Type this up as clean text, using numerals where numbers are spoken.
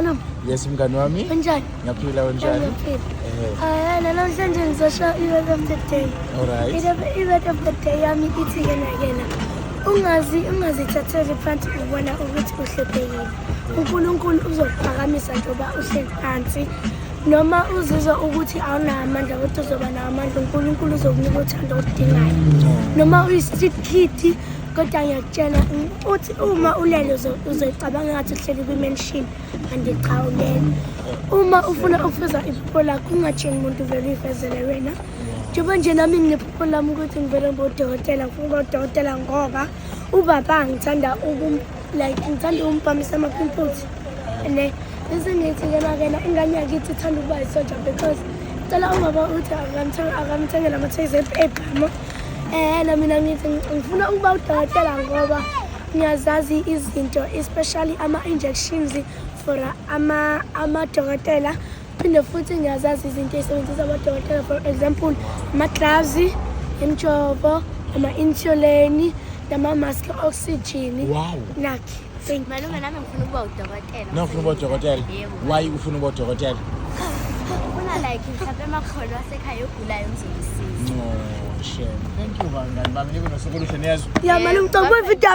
Mama, Yes, mngani wami. Unjani? Ngiyaphila, unjani? Ngiyaphila. Eh, Ah, namhlanje ngizosho i-word of the day. all right. I-word of the day yami ithi kena kena. Ungazi ungazithatheli phansi ubona ukuthi uhluphekile. uNkulunkulu uzokuphakamisa njengoba uhleli phansi. Noma uzizwa ukuthi awunawo amandla, kodwa uzoba nawo amandla. uNkulunkulu uzokunika uthando oludingayo. Noma uyi-street kid, kodwa ngiyakutshela uthi uma ulele uzoyicabanga ngathi uhleli kwi-mansion, kanti cha, ulele. Uma ufuna ukufeza iphupho lakho, ungatsheli muntu, vele uyifezele wena. Njengoba nje nami nginephupho lami ukuthi ngivele ngibe udokotela. Ngifuna ukuba udokotela ngoba ubaba ngithanda like ngithanda ukumpamisa ama-pimples, ne bese ngithi kena kena ingane yakithi ithanda ukuba yisoja because cela ubaba uthi akamthengele amathoyizi ebhama. Na mina ngithi ngifuna ukuba udokotela ngoba ngiyazazi izinto, especially ama-injections for amadokotela. Phinde futhi ngiyazazi izinto ey'sebenzisa amadokotela, for example ama-gloves, imijovo, ama-insulin, nama-mask oxygen. Nakhi, thank you. Malume, nami ngifuna ukuba udokotela. No, ufuna ukuba udokotela? Yebo. Why ufuna ukuba udokotela? Ngifuna like mhlawumbe emakhono asekhaya ogulayo ngizomsiza. No, shame. Thank you, bangani bami. Nibe nosuku oluhle, niyezwa? Ya malume, ngicela ukuba ividiyo.